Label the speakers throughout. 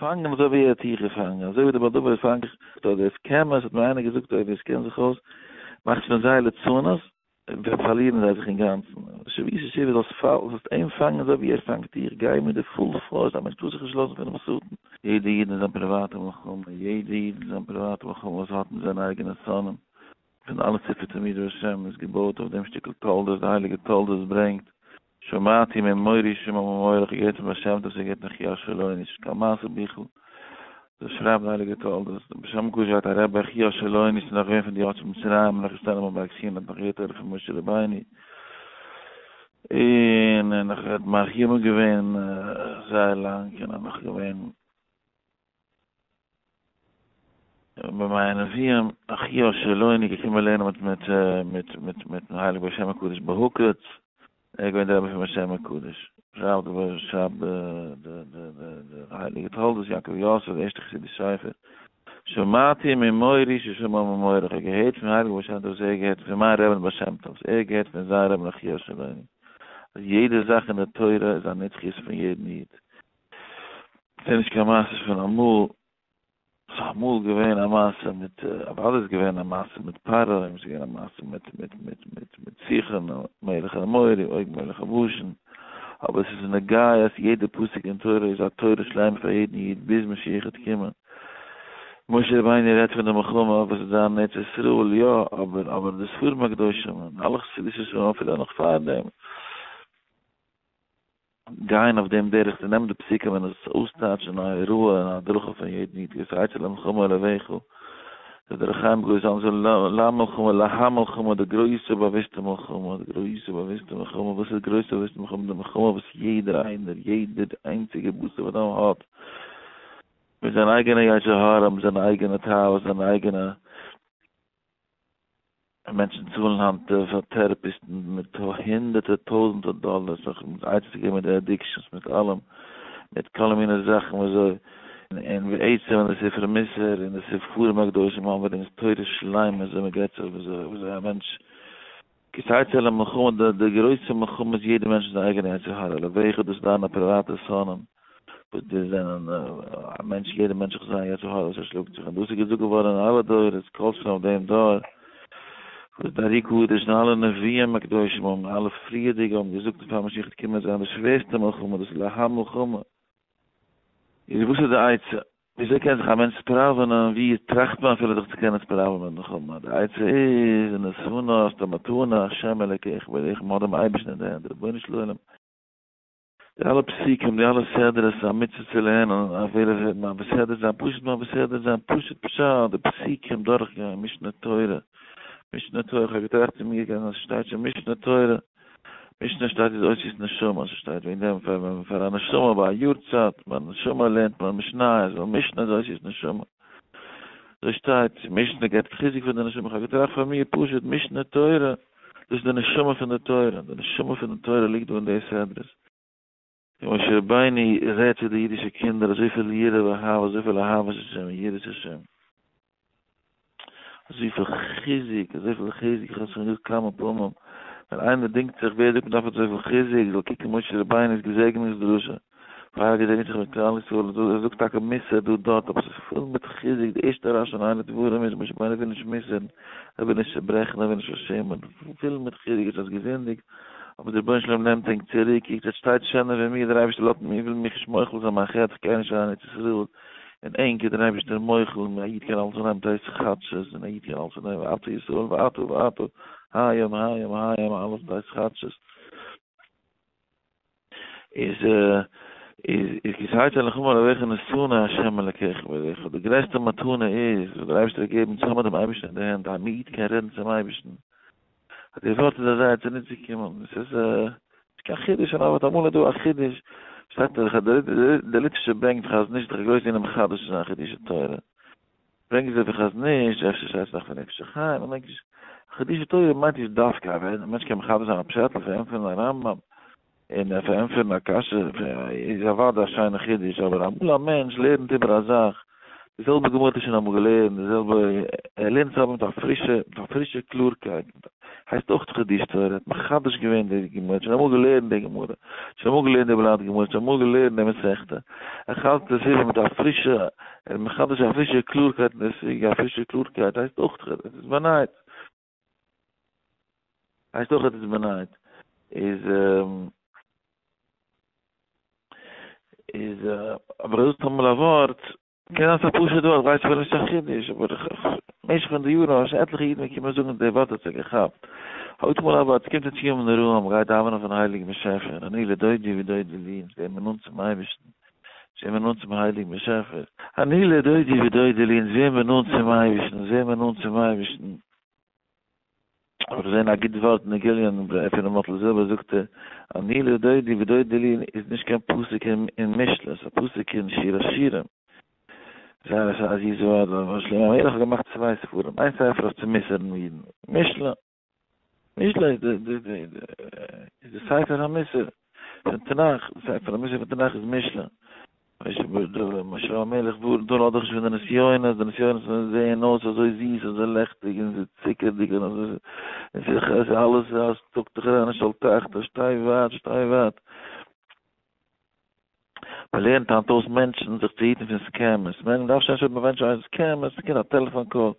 Speaker 1: פאנגען אזוי ווי ער האט דיך געפאנגען, אזוי ווי דער בעל דבר פאנגט דיך, אדער עס קען מען, עס האט מיר איינער געזאגט אויב עס קען זיך אויס, מאכט פון זיי ליצנות, פארלירן זיי זיך אינגאנצן. שויתי שבי זאלסט פאלן, זאלסט אים פאנגען אזוי ווי ער פאנגט דיך, גיי מיט די full force, א מענטש טאר זיך נישט לאזן פונעם שטן. יעדע איד אין זיין פריוואטע מלחמה, יעדע איד אין זיין פריוואטע מלחמה וואס האט מיט זיינע אייגענע שונאים, פון אלע ספרי תלמידי השם איז געבויט אויף דעם שטיקל תולדות, די הייליגע תולדות ברענגט, שמעתי ממורי שמע ממורי, איך האב געהערט פון בעל שם טוב, ס'איז געהערט אחיה השילוני, נישט קיין מעשה ביכל, דאס שרייבט די הייליגע תולדות, דער בעל שם הקדוש האט א רבי אחיה השילוני, ס'איז נאך געווען פון די יוצאי מצרים, נאך געשטאנען ביים בארג סיני, האט נאך געהערט תורה פון משה רבינו, און נאך האט מאריך ימים געווען זייער לאנג, און נאך געווען. בימי הנביאים, אחיה השילוני געקומען לערנען מיט מיט מיט מיט מיטן הייליגן בעל שם הקדוש בהקץ, ער איז געווען דער רבי פון בעל שם הקדוש, שרייבט דער שרייבט די די די די הייליגע תולדות יעקב יוסף די ערשטע חסידישע ספר, שמעתי ממורי ששמע ממורי, איך האב געהערט פון הייליגן בעל שם טוב וואס ער האט געהערט פון מיין רבי'ן בעל שם טוב וואס ער האט געהערט פון זיין רבי'ן אחיה השילוני, אז יעדע זאך אין די תורה איז א נצחיות פון יעדן איד. ס'איז נישט קיין מעשה פון אמאל, ס'איז אמאל געווען א מעשה מיט, אוודאי איז געווען א מעשה מיט פרעה, און ס'איז געווען א מעשה מיט מיט מיט מיט מיט סיחון מלך האמורי, עוג מלך הבשן, אבער ס'איז נוגע אז יעדע פסוק אין תורה איז א תורה שלימה פאר יעדן איד ביז משיח וועט קומען. משה רבינו רעדט פון די מלחמה וואס וועט זיין אין ארץ ישראל, יא, אבער אבער די ספרים הקדושים און אלע חסידישע ספרים אפילו נאך פארדעם, גיין אויף דעם דרך צו נעמען די פסוקים און עס אויסטייטשן א הוראה און א הדרכה פאר יעדן איד, כי תצא למלחמה על אויביך, זאגט דער אור החיים הקדוש זאלן זיי למלחמה, להמלחמה, די גרויסע באוויסטע מלחמה, די גרויסע באוויסטע מלחמה, וואס איז גרויסע באוויסטע מלחמה? די מלחמה וואס יעדער איינער, יעדער איינציגער בשר ודם האט, מיט זיין אייגענע יצר הרע, מיט זיינע אייגענע תאוות, זיינע אייגענע. מענטשן צאלן היינט פאר טעראפיסטן מיט הונדערטער טויזנטער דאלער זיך עצה צו געבן מיט די addictions מיט אלעם מיט כל מיני זאכן וויאזוי און בעצם אין די ספרי מוסר און די ספרים הקדושים האבן מיר אונז תורה שלימה וויאזוי מען געבט זיך וויאזוי וויאזוי א מענטש כי תצא למלחמה די גרויסע מלחמה איז יעדער מענטש מיט זיין אייגענע יצר הרע לבך דאס איז דיינע פריוואטע שונאים וואס די זענען א מענטש יעדער מענטש האט זיין יצר הרע וואס ער שלאגט זיך און דאס איז געזאגט געווארן אין אלע דורות כל שכן אויף דעם דור וואס די ארי קדוש און אלע נביאים הקדושים האבן אלע פריערדיגע האבן געזאגט פאר משיח וועט קומען זיין די שווערסטע מלחמה דאס איז להמלחמה איז וואס איז די עצה? וויאזוי קען זיך א מענטש ספראווענען? ווי טראכט מען אפילו זיך צו קענען ספראווענען מיט מלחמה? די עצה איז, ונתנה האסט א מתנה, השם אלוקיך בידך, מען האט דעם אייבערשטן אין די הענט, רבונו של עולם, די אלע פסוקים, די אלע סדרות איז א מצוה צו לערנען, אפילו עס וועט מעביר סדרה זיין, פשוט מעביר סדרה זיין, פשוט פשט, די פסוקים דורכגיין, משנה תורה, משנה תורה, איך האב געטראכט צו מיר, אז עס שטייט שוין משנה תורה, משנה שטייט איז אותיות נשמה, ס'שטייט וועגן דעם פאר פאר א נשמה ביי א יארצייט, ביי נשמה לערנט מען משניות, ווייל משנה איז אותיות נשמה. אזוי שטייט, משנה געבט חיזוק פאר די נשמה, איך האב געטראכט פאר מיר פשוט משנה תורה, דאס איז די נשמה פון די תורה, די נשמה פון די תורה ליגט דא אין די סדרות. ווי משה רבינו רעדט צו די אידישע קינדער אזויפיל יראה ואהבה, אזויפיל אהבת השם און יראת השם, אזויפיל חיזוק, אזויפיל חיזוק, איך האב עס שוין געזאגט כמה פעמים, ווען איינער דינגט זיך ווער זאגט מען דארף אזויפיל חיזוק, זאל קוקן משה רבינו'ס געזעגענונגס דרשה, פאר ער געזעגנט זיך מיט כלל ישראל, ער זאגט טאקע מוסר דא דארט, אבער ס'איז פול מיט חיזוק, די ערשטע רש"י אין אלה דברים איז משה רבינו וויל נישט מוסר'ן, ער וויל נישט צוברעכן, ער וויל נישט פארשעמען, פול מיט חיזוק, עטס האטס געזינדיגט, אבער דער רבונו של עולם נעמט ענק צוריק, עטס שטייט שענער ווי מיר, דער אייבערשטער לאזט מיר, וויל מיך נישט מוחל זיין מיין חטא, איך גיי נישט אריין אין ארץ ישראל, און ענק איז דער אייבערשטער מוחל, און א איד קען אלעס אנהייבן מיט התחדשות, און א איד קען אלעס אנהייבן ועתה ישראל ועתה ועתה, היום היום היום אלעס מיט התחדשות. איז איז איז כי תצא למלחמה על אויביך ונתנה ה' אלקיך בידך, די גרעסטע מתנה איז וואס דער אייבערשטער האט געגעבן צו האבן דעם אייבערשטן אין די הענט, א איד קען רעדן צום אייבערשטן, אז די ווארט איז אזא עצה נישט צו קומען, עס איז נישט קיין חידוש און אבער אמאל איז דא א חידוש, שטייט דער ליטווישער ברענגט חזון איש דאך א גרויסע ענין מחדש צו זיין חידושי תורה, ברענגט זיי פון חזון איש, אפשר שטייט עס נאך פון נפש החיים, איך דענק נישט, חידושי תורה מיינט נישט דווקא א מענטש קען מחדש זיין א פשעטל, פארענטפערן א רמב"ם, און פארענטפערן א קשיא איז אוודאי א שיינע חידוש, אבער אמאל א מענטש לערנט איבער א זאך, די זעלבע גמרא האט ער שוין אמאל געלערנט, די זעלבע, ער לערנט עס אבער מיט א פרישע, מיט א פרישע קלארקייט, מיט א הייסט אויך חידוש תורה, ער האט מחדש געווען די גמרא, האט שוין אמאל געלערנט די גמרא, האט שוין אמאל געלערנט די בלאט גמרא, האט שוין אמאל געלערנט די מסכתא, ער חזר'ט עס איבער מיט א פרישע, ער איז מחדש א פרישע קלארקייט אין די סוגיא, א פרישע קלארקייט הייסט אויך חידוש, עס איז באנייט. הייסט אויך עס איז באנייט. איז איז אבער דאס איז אמאל א ווארט. קען זיין ס'איז א פשוט ווארט, כ'ווייס אפילו נישט א חידוש, אבער במשך פון די יארן האבן שוין עטליכע אידן געקומען זאגן די ווארט האט זיי געכאפט. האט אמאל א ווארט, ס'קומט יעצט ימים נוראים, מ'גייט דאווענען פארן הייליגן באשעפער, אני לדודי ודודי לי, אונז ווערן מיר נאנט צום אייבערשטן, אונז ווערן מיר נאנט צום הייליגן באשעפער. אני לדודי ודודי לי, אונז ווערן מיר נאנט צום אייבערשטן, אונז ווערן מיר נאנט צום אייבערשטן. האב איך געזען א גוט ווארט אין די גליון פון ר' מאטל זילבער זאגט ער, אני לדודי ודודי לי איז נישט קיין פסוק אין משלי, ס'איז א פסוק אין שיר השירים. זייער א זיס ווארט, ווייל שלמה המלך האט געמאכט צוויי ספרים, איין ספר אויף צו מוסר'ן אידן, משלי, משלי איז די די איז די ספר המוסר פון תנך, די ספר המוסר פון תנך איז משלי. שלמה המלך ווארנט אן לאזט דיך נישט פון די נסיונות, די נסיונות זעען אויס אזוי זיס, אזוי לעכטיג און אזוי צוקערדיג און אזוי, און ס'איז אלעס אז טראגט דיך אריין אין שאול תחתית, שטיי ווייט, שטיי ווייט. מען לערנט היינט אויס מענטשן זיך צו היטן פון scammers, מען דארף שוין נישט האבן מענטשן ווייסן scammers, ס'קומט א טעלעפאן call,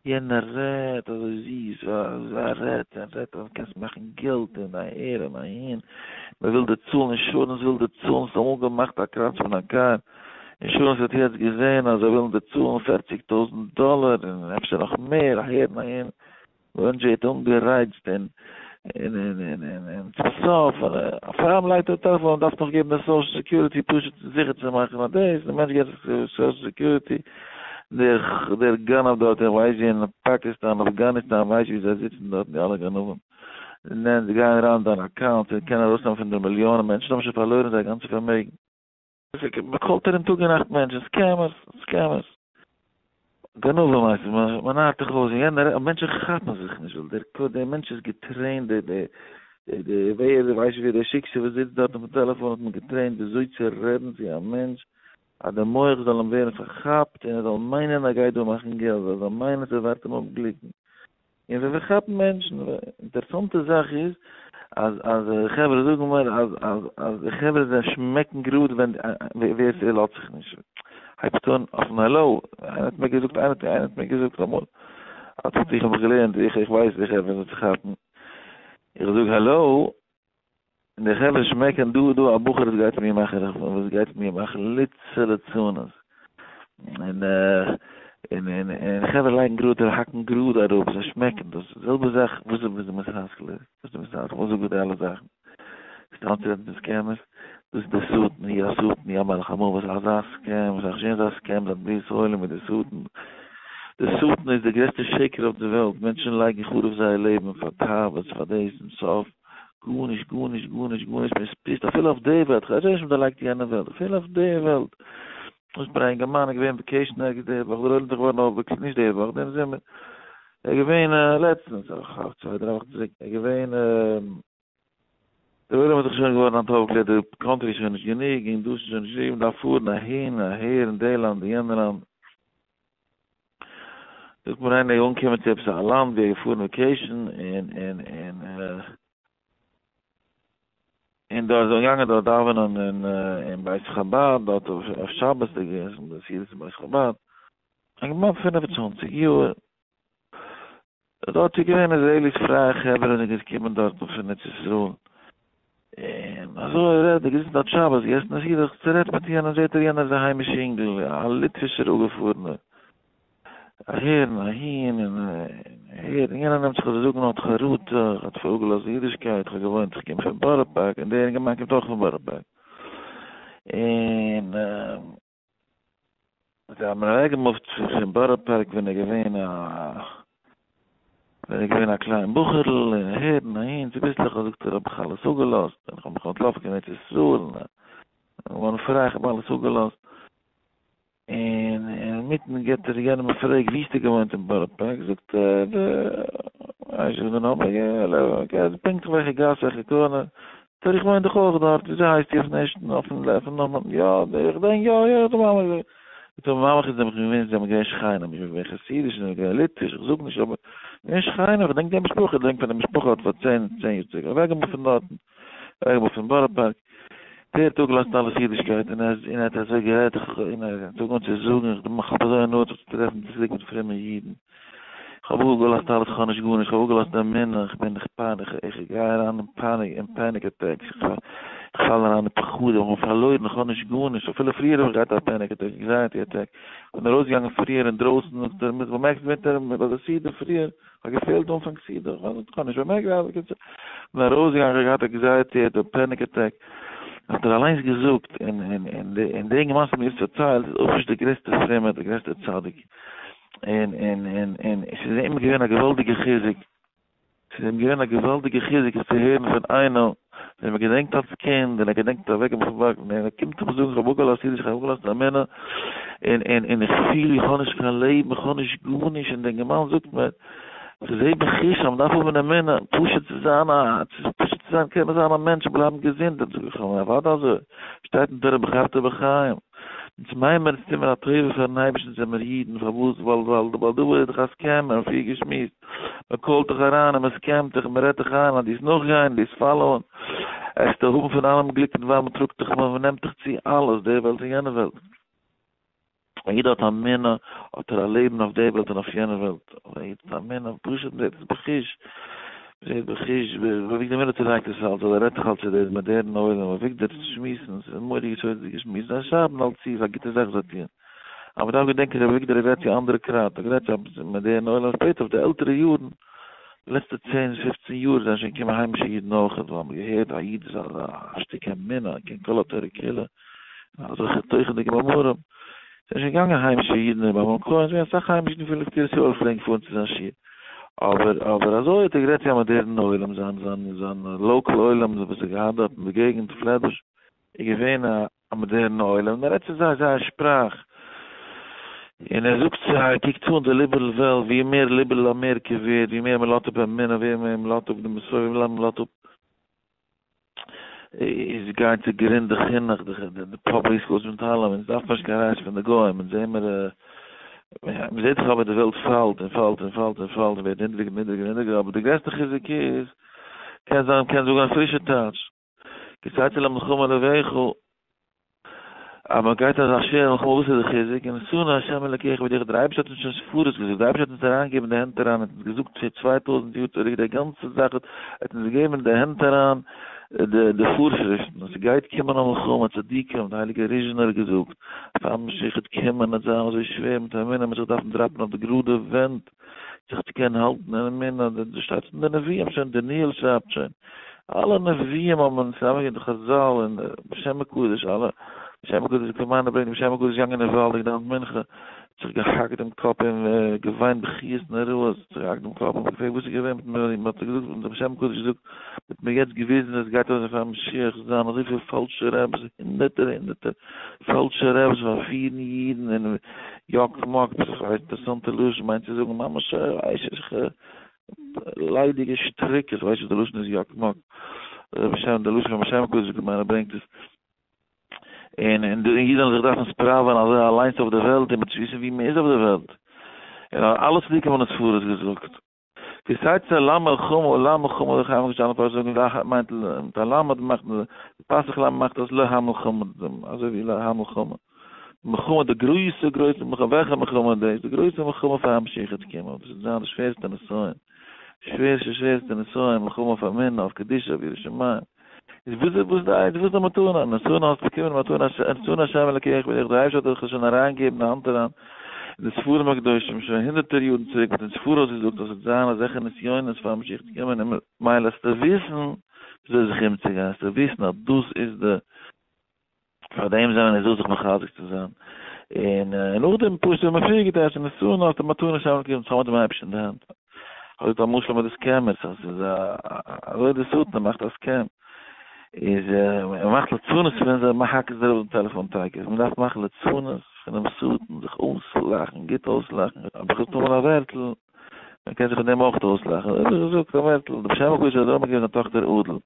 Speaker 1: יענער רעדט אזוי זיס, ער רעדט און רעדט אז קענסט מאכן געלט און אהער און אהין, מען וויל דיר צאלן, אינשורענס וויל דיר צאלן, ס'האט אמאל געמאכט א קראץ פון א קאר, אינשורענס האט יעצט געזען אז זיי ווילן דיר צאלן פערציג טויזנט דאלער און אפשר נאך מער, אהער און אהין, מענטש ווערט אנגערייצט און און און און און און צום סוף פאר מען לייגט א טעלעפאן דארף נאך געבן די social security פשוט זיכער צו מאכן אז דאס די מענטש געבט זיך social security דער דער גנב דארט איך ווייס ווי אין פאקיסטאן אפגאניסטאן ווייס ווי זיי זיצן דארט די אלע גנבים נעמען זיי גייען אריין אין דיין account און קענען ארויסנעמען פון דיר מיליאנען מענטשן האבן שוין פארלוירן זייער גאנצע פארמעגן. מען קאלט ארום טאג און נאכט מענטשן, scammers, scammers, גנבים הייסט עס, מען נארט דיך אויס, און יענער, מענטשן כאפן זיך נישט, ווייל דער דער מענטש איז געטרעינט, דער דער דער דער ווער ווייסט ווער דער שיקסע וואס זיצט דארט אויפן טעלעפאן האט מען געטרעינט וויאזוי צו רעדן צו א מענטש אז דער מח זאל אים ווערן פארכאפט און ער זאל מיינען ער גייט דא מאכן געלט, ער זאל מיינען ס'ווארט אים אפ גליקן. און זיי פארכאפן מענטשן, אינטערעסאנטע זאך איז אז אז חברה זאגן מיר אז אז אז די חברה זיי שמעקן גראד ווען ווער ס'לאזט זיך נישט, הייבסט אן אויפן העלאו, איינער האט מיר געזאגט איינער איינער האט מיר געזאגט אמאל אז איך האב מיך געלערנט איך איך ווייס די חברה זיך צו כאפן, איך זאג העלאו, און די חברה שמעקן דא דא א בחור וואס גייט מיר מאכן וואס גייט מיר מאכן ליצה ליצנות און און און און חברה לייגן גראד און האקן גראד אראפ זיי שמעקן דאס זעלבע זאך וואס איז די מוסר השכל איז וואס איז די מוסר השכל וואס זאגט די אלע זאכן סתם צו רעדן פון scammers דאס איז די שטן יא שטן יא מלאך המוות אזא scam ס'איז שוין אזא scam זייט בריאת העולם מיט די שטן די שטן איז די גרעסטע שקר אויף די וועלט מענטשן לייגן חרוב זייער לעבן פאר תאוות פאר דאס און סוף גארנישט גארנישט גארנישט גארנישט מען ספיסט אפילו אויף די וועלט כ'רעד שוין נישט מיט די לייק יענע וועלט אפילו אויף די וועלט וואס ביי א אינגערמאן איז געווען vacation ערגעץ די וואך דער עולם איז דאך געווארן אויף נישט די וואך דעם זומער ער איז געווען לעצטנס צוויי דריי וואכן צוריק ער איז געווען דער עולם האט זיך שוין געווארן היינט אויפגעקלערט די country איז שוין נישט גענוג און דאס איז שוין נישט גענוג מען דארף פארן אהין אהער אין די לאנד און יענע לאנד. זאגט מיר איינער איז אנגעקומען צו עפעס א לאנד ווי ער איז געפארן vacation און און און און דארט איז ער געגאנגען דארט דאווענען אין אין בית חבד דארט אויף שבת די געגעסן די סעודות אין בית חבד א אינגערמאן 25 יאר דארט איז געווען Israelis פרייע חברה זענען געקומען דארטן פון ארץ ישראל, און אזוי רעדט ער געזיצן דארט שבת געגעסן א סעודה זיך צורעדט מיט יענעם זעט ער יענער איז א היימיש אינגל א ליטווישער אפגעפארענער אהער און אהין און אהער און יענער נעמט זיך אזוי זאגן האט חרטה האט אפגעלאזט אידישקייט כ'האב געוואוינט איך קום פון בארא פארק און דער אינגערמאן קומט אויך פון בארא פארק און זיי האבן אוועקגעמופט פון בארא פארק ווען ער געווען א ווען ער געווען א קליין בחור'ל און אהער און אהין צוביסלעך זאגט ער האב איך אלעס אפגעלאזט און איך האב מיך אנטלאפן קיין ארץ ישראל און געווארן פריי איך האב אלעס אפגעלאזט און אינמיטן געבט ער יענעם א פרעג ווי האסטו געוואוינט אין בארא פארק זאגט ער ווייס איך די נאמען פונקטליך וועלכע גאס וועלכע corner זאגט ער איך וואוין דאך אויך דארט, וויאזוי הייסט איר אויפן ערשטן אויפן נאמען, יא איך דענק יא יא די מאמע. זאגט ער ממש זיי זענען געווען זיי זענען געווען שכנים, איך בין געווען חסידיש זיי זענען געווען ליטוויש, איך זאג נישט אבער געווען שכנים, איך געדענק די משפחה, איך געדענק פון די משפחה האט פאר צען צען יאר צוריק אוועקגעמופט פון דארטן, אוועקגעמופט פון בארא פארק, דער האט אפגעלאזט אלעס אידישקייט און ער און ער האט אזוי גערעדט און ער האט אנגעהויבן צו זאגן איך האב אזוי הנאה זיך צו טרעפן צוריק מיט פרומע אידן. כ'האב אפגעלאזט אלעס, כ'האב נישט גארנישט, כ'האב אפגעלאזט די אמונה, איך בין, איך פאניק, איך גיי אריין אין פאניק, אין panic attacks, איך פאל אריין אין פחדים, איך בין פארלוירן, איך האב נישט גארנישט, אפילו פריער האב איך געהאט א panic attack, anxiety attack, איך בין ארויסגעגאנגען פריער אינדרויסן, האט ער באמערקט מיט ביי די סעודה פריער, כ'האב געפעלט אנפאנג סעודה, כ'האב נישט באמערקט, בקיצור, כ'בין ארויסגעגאנגען, כ'האב געהאט anxiety attack, panic attack, האט ער אליינס געזאגט, און און און די אינגערמאן וואס האט מיר יעצט פארציילט איז אויך נישט די גרעסטע פרומער, די גרעסטע צדיק. און און און און עס איז אים געווען א געוואלדיגע חיזוק, עס איז אים געווען א געוואלדיגע חיזוק עס צו הערן פון איינעם וועם ער געדענקט אלס קינד און ער געדענקט אוועקגיין פון בארג און ער קומט אים זאגן איך האב אפגעלאזט אידיש איך האב אפגעלאזט אמונה און און און איך פיל איך האב נישט קיין לעבן איך האב נישט גארנישט און דער אינגערמאן זאגט מיר איך זע בחוש אז מען דארף האבן אמונה פשוט צו זיין א פשוט צו זיין קענען זיין א מענטש און בלייבן געזונט זאג איך אים אוודאי אזוי שטייט אין תורה בחרת בחיים. אונז מיינען מיר אונז טוהן מיר א טובה פארן אייבערשטן זעמיר אידן, פארוואס? ווייל ווייל ווייל דא איז דאך א scam, מיר האבן פריער געשמועסט, מען call ט דיך אריין און מען scam ט דיך און מען רעדט דיך איין אז דו וועסט נאכגיין, דו וועסט follow ען, עסטו האבן פון אלעם גליק און ווייל מען טראגט דיך, מען נעמט דיך צו אלעס, די וועלט און יענע וועלט. א איד האט אמונה האט ער א לעבן אויף די וועלט און אויף יענע וועלט, א איד האט אמונה, פשוט מען זעט עס בחוש, מען זעט בחוש, אביגדור מילער צולייגט עס אלץ, אדער רעדט זיך אלץ צו די מאדערנע עולם, אביגדור שמועסן, ס'איז מורא'דיגע יסודות'דיגע שמועסן, זיי שרייבן אלץ צו, ס'איז א גוטע זאך זיי טוען, אבער מ'דארף געדענקען ר' אביגדור האט גערעדט צו אנדערע crowd, ער האט גערעדט צו א מאדערנע עולם, שפעטער אויף די עלטערע יארן, די לעצטע צען פופצן יאר זענען שוין געקומען היימישע אידן אויכעט, ווייל מ'האט געהערט א איד איז א שטיק אמונה, קען כל התורה כולה. אזעלכע תוכנ'דיגע מאמרים, זענען שוין געגאנגען היימישע אידן און ביים כהן זענען אסאך היימישע אידן פון קרית יואל פלעגן פארן צו זיין שיעור, אבער אבער אזוי האט ער גערעדט צו א מאדערנע עולם, זיין זיין זיין local עולם וואס ער האט געהאט דארט אין די געגנט פלעטבוש איז געווען א א מאדערנע עולם און ער רעדט צו זיי זייער שפראך, און ער זאגט זיי קוקטס אן די ליבערל וועלט ווי מער ליבערל אמעריקע ווערט ווי מער מען לאזט אפ אמונה ווי מער מען לאזט אפ די מסורה ווי מער מען לאזט אפ איז גייט צו גרינד די חינוך די public schools מיט אלעם אונז דארף נישט קיין רעש פון די גוים אונז זעמער מ'זעט דאך אבער די וועלט פאלט און פאלט און פאלט און פאלט און ווערט נידריגער און נידריגער און נידריגער אבער די גרעסטע חיזוק איז קען זיין מ'קען זאגן א פרישע טייטש כי תצא למלחמה על אויביך אז מען גייט אזא שווערע מלחמה וואס איז די חיזוק? ונתנו ה' אלקיך בידך, דער אייבערשטער האט אונז שוין פאראויס געזאגט, דער אייבערשטער האט אונז אריינגעגעבן אין די הענט אריין, ער האט אונז געזאגט פאר 2000 יאר צוריק די גאנצע זאך, ער האט אונז געגעבן אין די הענט אריין די די פארשריפטן, אז ס'גייט קומען א מלחמה, צדיקים, די הייליגע ריזשינער האט געזאגט, פאר משיח וועט קומען וועט זיין אזוי שווער מיט אמונה, מען וועט זיך דארפן דראפען אויף די גראדע ווענט זיך צו קענען האלטן אין אמונה, דאס שטייט אין די נביאים שוין, דניאל שרייבט שוין. אלע נביאים האבן צוזאמען די חזל און בשם הקדוש אלע בשם הקדוש כמיינע ברענגט בשם הקדוש געגאנגען אין וואלד געדאווענט מנחה זיך געהאקט דעם קאפ און געוויינט בכיות נוראות זיך געהאקט דעם קאפ און געפרעגט וואס איז געווען מיט מיר מען האט געזאגט און דער בשם הקדוש געזאגט מען האט מיר יעצט געוויזן עס גייט אויס פאר משיח זיין אזויפיל פאלשע רעבעס הונדערטער הונדערטער פאלשע רעבעס פארפירן אידן און יאק מאק אינטערעסאנטע לשון מיינט צו זאגן ממש ליידיגע שטריק, איך ווייס נישט די לשון איז יאק מאק, בשם די לשון פון בשם הקדוש כמיין ער ברענגט עס, און און די אידן זאלן זיך דארפן ספראווען אזוי אליינס אויף די וועלט און מ'וועט נישט וויסן ווי מ'איז אויף די וועלט, און אלע צדיקים האבן עס פאראויס געזאגט. כי תצא למלחמה למלחמה לחיים געשטאנען פאר זאגן לה מיינט מיט א למד מאכט מען פסח למד מאכט אויס להמלחמה אזוי ווי להמלחמה. מלחמה, די גרויסע גרויסע מלחמה, וועלכע מלחמה איז דאס? די גרויסע מלחמה פאר משיח וועט קומען, דאס וועט זיין די שווערסטע נסיון, שווערסטע שווערסטע נסיון, מלחמה אויף אמונה, אויף קדושה, אויף יראת שמים, איז וואס איז וואס איז וואס איז די מתנה? נתנה האסט באקומען מתנה, נתנה השם אלקיך בידך, דער אייבערשטער האט דיך שוין אריינגעגעבן אין די האנט אריין, אין די ספרים הקדושים, שוין הונדערטער יארן צוריק, מ'האט אונז פאראויס געזאגט אז עס וועט זיין אזעלכע נסיונות פאר משיח וועט קומען, און ממילא זאלסטו וויסן וויאזוי זיך אומצוגיין, זאלסטו וויסן אז דאס איז די פאר דעם זענען מיר דא זיך מחזק צו זיין, און נאכדעם פשוט ווי מען פריער געטייטשט אין נתנה האסטו מתנה שם אלקים צאם מיט דעם אייבערשטן אין די הענט. כ'האב געזאגט א משל מיט די scammers אז ס'איז א אזוי די שטן מאכט א scam איז ער מאכט לצנות פון זיי מען האקט זיי אראפ דעם טעלעפאן תיכף, מען דארף מאכן לצנות פונעם שטן זיך אויסלאכן גוט אויסלאכן, אבער איך זאג אמאל א ווערטל מען קען זיך פון דעם אויך אויסלאכן, האב איך געזאגט א ווערטל, דער בעל שם הקדוש האט אנגעגעבן זיין טאכטער אדל.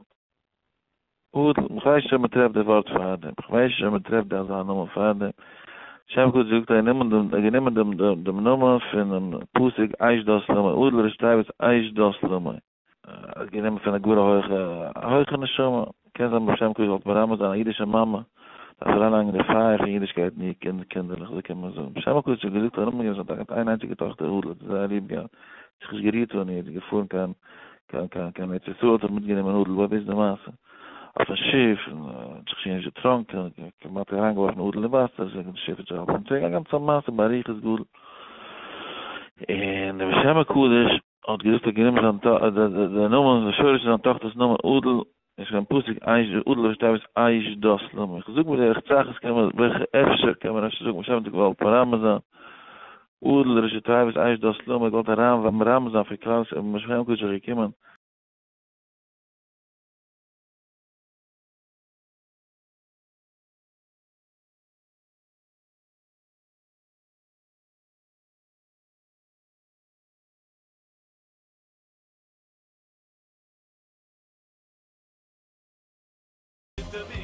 Speaker 1: אדל, כ'ווייס נישט אויב מ'טרעפט די ווארט פארדעם, כ'ווייס נישט אויב מ'טרעפט די אזא נאמען פארדעם. שם הקדוש זאגט ער האט גענומען דעם דעם נאמען פונעם פסוק אש דת למו, אדל ראשי תיבות אש דת למו. ער האט גענומען פון א גאר א הויכע א הויכע נשמה, קען זיין בעל שם הקדוש וואלט מרמז זיין א אידישע מאמע דארף אריינלייגן די פייער פון אידישקייט אין איר קינד קינדערלעך אזוי קען מען זאגן, בעל שם הקדוש האט געזאגט א נאמען געבן זיין טאטע איין איינציגע טאכטער אדל האט זי זייער ליב געהאט, זיך נישט גערירט אן איר, זי איז געפארן קיין קיין קיין קיין ארץ ישראל האט ער מיטגענומען אדל, וואו איז די מעשה? אויפן שיף, און האט זיך שיער נישט דערטראנקען, כמעט אריינגעווארפן אדל אין וואסער, די שיף האט זיך האלב אונטערגעגאנגען, א גאנצע מעשה באריכות גדול, און דער בעל שם הקדוש האט געזאגט ער האט גענומען זיין די נאמען די שורש פון זיין טאכטער'ס נאמען אדל, איז פון פסוק אש אדל ראשי תיבות אש דת למו, איך זאג בדרך צחות קען מען וועלכע אפשר קען מען אפשר זאגן בשם האט געוואלט מרמז זיין אדל ראשי תיבות אש דת למו געוואלט אריין מרמז זיין פאר כלל ישראל בעל שם הקדוש איז געקומען.
Speaker 2: ביטע.